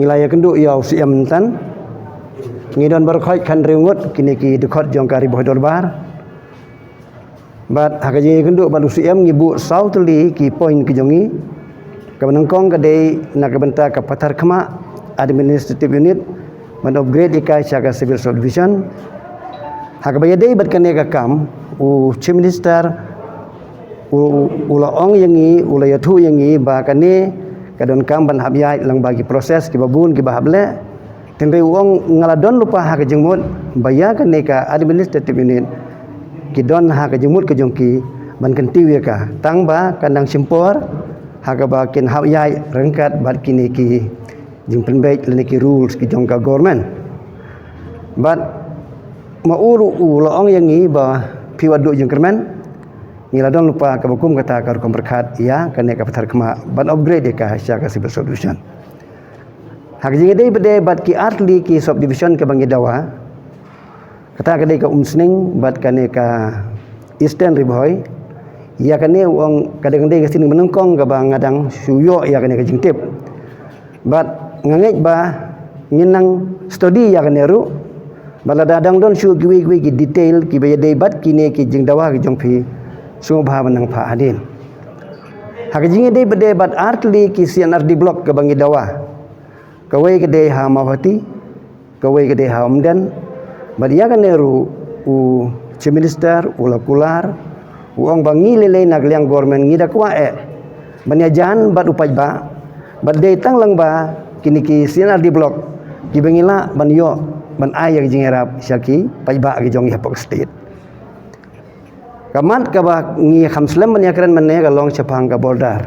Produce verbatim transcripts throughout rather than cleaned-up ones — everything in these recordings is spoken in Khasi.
Ngi la ïakynduh ïa u Syiem myntan. Ngi don baroh khoit khathynriew ngut kine ki dkhot jong ka Ri Bhoi Dorbar. Bad ha ka jingïakynduh bad u Syiem ngi buh saw tylli ki point ki jong ngi. Kaba nyngkong ka dei na ka bynta ka Patharkhmah Administrative Unit ban upgrade ïa ka sha ka Civil Subdivision. Ha kaba ïadei bad kane ka kam, u Chief Minister u, u la ong ïa ngi, u la ïathuh ïa ngi ba kane ka donkam ban hap ïaid lyngba ki process kiba bun kiba hap leh. Hynrei u ong nga la don lypa ha ka jingmut ba ïa kane ka administrative unit ki don ha ka jingmut ka jong ki ban kyntiew ïa ka. Tang ba ka nang shim por ha kaba kin hap ïaid ryngkat bad kine ki jingpynbeit lane ki rules ki jong ka government. Bad ma u ruh u la ong ïa ngi ba phi wat duh jingkyrmen, ngi la don lypa kaba kum kata ka rukom pyrkhat ïa kane ka Patharkhmah ban upgrade ïa ka sha ka Civil Subdivision. Ha ka jingïadei bad, bad ki artylli ki subdivision kaba ngi dawa, kata ka dei ka Umsning bad kane ka Eastern Ri Bhoi. Ïa kane u ong ka dei, ka dei ka sien ba nyngkong kaba nga dang shu ïoh ïa kane ka jingtip. Bad nga ngeit ba ngin nang study ïa kane ruh. Bad lada dang don shuh kiwei kiwei ki detail kiba ïadei bad kine ki jingdawa ki jong phi, sngewbha ban nang phah hadien. Ha ka jingïadei bad, bad artylli ki C and RD block kaba ngi dawa. Kawei ka dei ha Mawhati, kawei ka dei ha Umden. Bad ïa kane ruh u Chief Minister u la kular, u ong ba ngi lei lei na ka liang government ngi da kwah eh ban ïajan bad u paidbah. Bad dei tang lang ba kine ki C and RD block kiba ngi lah ban ïoh ban ai ïa ka jingïarap sha ki paidbah ki jong ngi hapoh state. Ka mat kaba ngi kham slem ban ïakren mynne ka long shaphang ka border.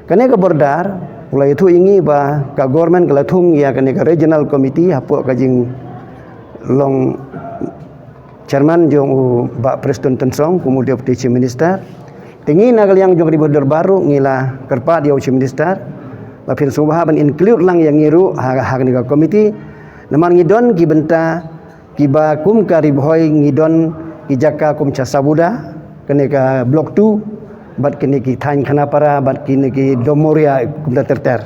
Kane ka border u la ïathuh ïa ngi ba ka government ka la thung ïa kane ka regional committee hapoh ka jinglong chairman jong u Bah Prestone Tynsong kum u Deputy Chief Minister. Te ngi na ka liang jong ka Ri Bhoi Dorbar ruh ngi la kyrpad ïa u Chief Minister ba phin sngewbha ban include lang ïa ngi ruh ha, ha kane ka committee. Namar ngi don ki bynta kiba kum ka Ri Bhoi ngi don ki jaka kum Chasabuda, kane ka Block two, bad kine ki thaiñ Khanapara, bad kine ki Domoria kumta ter ter.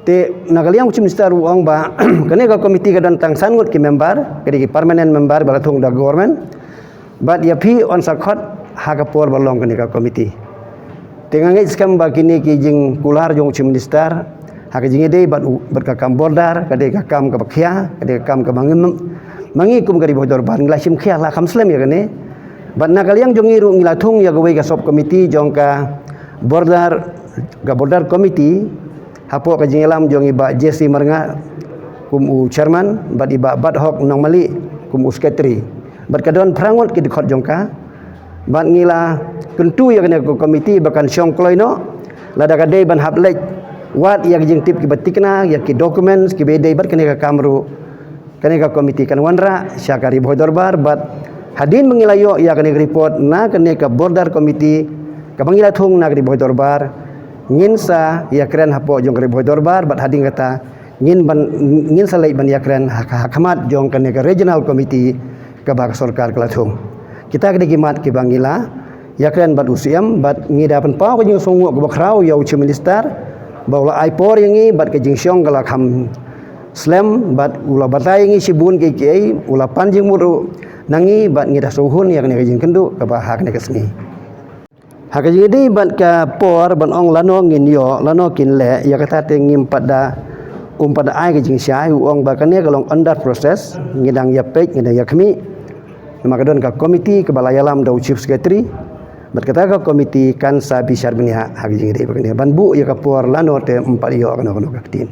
Te na ka liang u Chief Minister u ong ba kane ka committee ka don tang san ngut ki member, ka dei ki permanent member ba la thung da government. Bad ïa phi yn sa khot ha ka por ba long kane ka committee. Te nga ngeit skhem ba kine ki jingkular jong u Chief Minister ha ka jingïadei bad u, bad ka kam border, ka dei ka kam kaba khia, ka dei ka kam kaba ngi, ma ngi kum ka Ri Bhoi Dorbar ngi la shim khia, la kham slem ïa kane. Bad na ka liang jong ngi ruh ngi la thung ïa kawei ka sub committee jong ka border, ka border committee, hapoh ka jingïalam jong i Bah J C Marnga kum u chairman, bad i Bah Bathok Nongmali kum u secretary. Bad ka don phra ngut ki dkhot jong ka. Bad ngi la kyntu ïa kane ka committee ba kan shong kloi noh, lada ka dei ban hap leit wad ïa ki jingtip kiba tikna, ïa ki documents kiba dei bad kane ka kam ruh, kane ka committee kan wanrah sha ka Ri Bhoi Dorbar. Bad hadien ba ngi la ïoh ïa kane ka report na kane ka border committee kaba ngi la thung na ka Ri Bhoi Dorbar, ngin sa ïakren hapoh jong ka Ri Bhoi Dorbar, bad hadien kata ngin ban, ngin sa leit ban ïakren ha, ha khmat jong kane ka regional committee kaba ka sorkar ka la thung. Kita ki dei ki mat kiba ngi la ïakren bad u Syiem, bad ngi da pynpaw ka jingsngewnguh kaba khraw ïa u Chief Minister ba u la ai por ïa ngi, bad ka jingshong ka la kham slem, bad u la batai ïa ngi shibun kiei kiei, u la pan jingmut ruh na ngi, bad ngi da sngewhun ïa kane ka jingkynduh kaba ha kane ka sngi. Ha ka jingïadei bad ka por ban ong lano ngin ïoh, lano kin leh, ïa kata te ngim pat da, um pat da ai ka jingshai, u ong ba kane ka long under process, ngi dang ïa peit, ngi dang ïa khmih. Namar ka don ka committee kaba la ïalam da u Chief Secretary, bad kata ka committee kan sa bishar bniah ha ka jingïadei bad kane. Ban buh ïa ka por lano te um pat ïoh kano kano ka ktien.